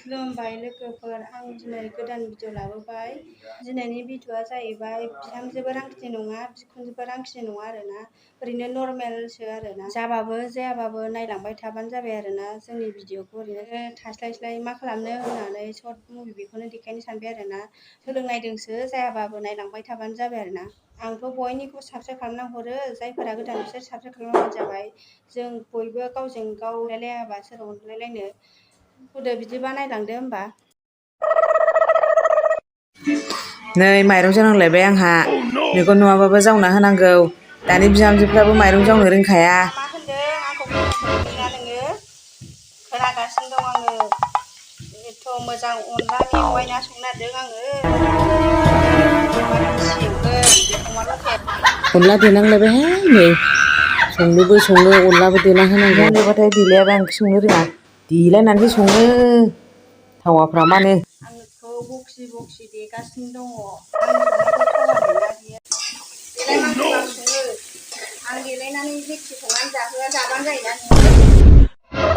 खुलुमबाय लोगोफोर आं दिनै गोदान भिडिअ लाबोबाय। दिनैनि भिडिअआ जाहैबाय बिहामजोबो रांखिनि नङा बिखुनजोबो रांखिनि नङा आरोना, ओरैनो नर्मेलसो आरोना। जाबाबो जायाबाबो नायलांबाय थाबानो जाबाय आरोना जोंनि भिडिअखौ। ओरैनो थास्लायस्लाय मा खालामनो होननानै सर्ट मुभि बेखौनो देखायनो सानबाय आरोना। सोलोंनायदोंसो जायाबाबो नायलांबाय थाबानो जाबाय आरोना। आंथ' बयनिखौबो साबस्क्राइब खालामना हरो, जायफोरा गोदान बिसोर साबस्क्राइब खालामबानो जाबाय। जों बयबो गावजों गाव अनलायलायाबा सोर अनलायलायनो। होदो बिदिबा नायलांदो होमबा। नै माइरं जानांलायबाय आंहा। मेगन नुवाबाबो जावना होनांगौ। दानि बिहामजोफ्राबो माइरं जावनो रोंखाया। मा होनदों आंखौ खोनासंदोंना नोङो? खोनागासिनो दं आङो। एथ' मोजां अनला मेवाइ ना संनो नागिरदों आङो। अमा लकेल। अनला देनांलायबायहाय नै। संनोबो सङो अनलाबो देना होनांगौ। बिहामजोबाथाय देलायाबा ओंख्रि संनो रोङा। देलायनानैसो सङो थावाफ्रा मानो। आंखौ बखि बखि देगासिनो दङ। आं संनायखौ थावाखैना बियो। देलायनांगौ आं सङो। आं देलायनानै जेखि संनानै जाहोआ जाबानो जायोना नोङो।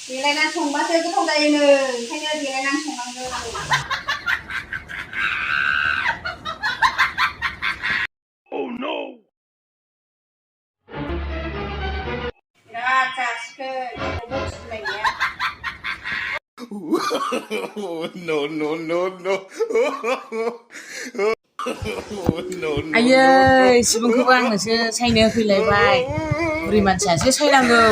देलायनानै संबासो गोथाव जायोनो, ओंखायनो देलायनानै संनांगौ। बिराद जासिगोन आंखौ बखिलायनाया। No, no, no, no. No, no, आयै no, no. सिबुंखौबो आंनोसो सायनो होफैलायबाय। बुरि मानसियासो सायनांगौ।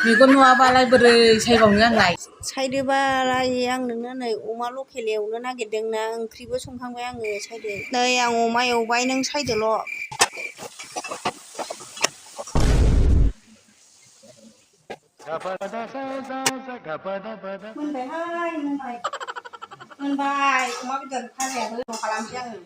मेगन नुवाबालाय बोरै सायबावनो आंलाय। सायदोबालाय आं नोंनो नै अमा लकेल एवनो नागिरदोंना, ओंख्रिबो संखांबाय आङो सायदो। नै आं अमा एवबाय नों सायदोल'। मोनबायहाय मोनबाय। मोनबाय अमा बेदर भाजायाबो खालामसै आङो।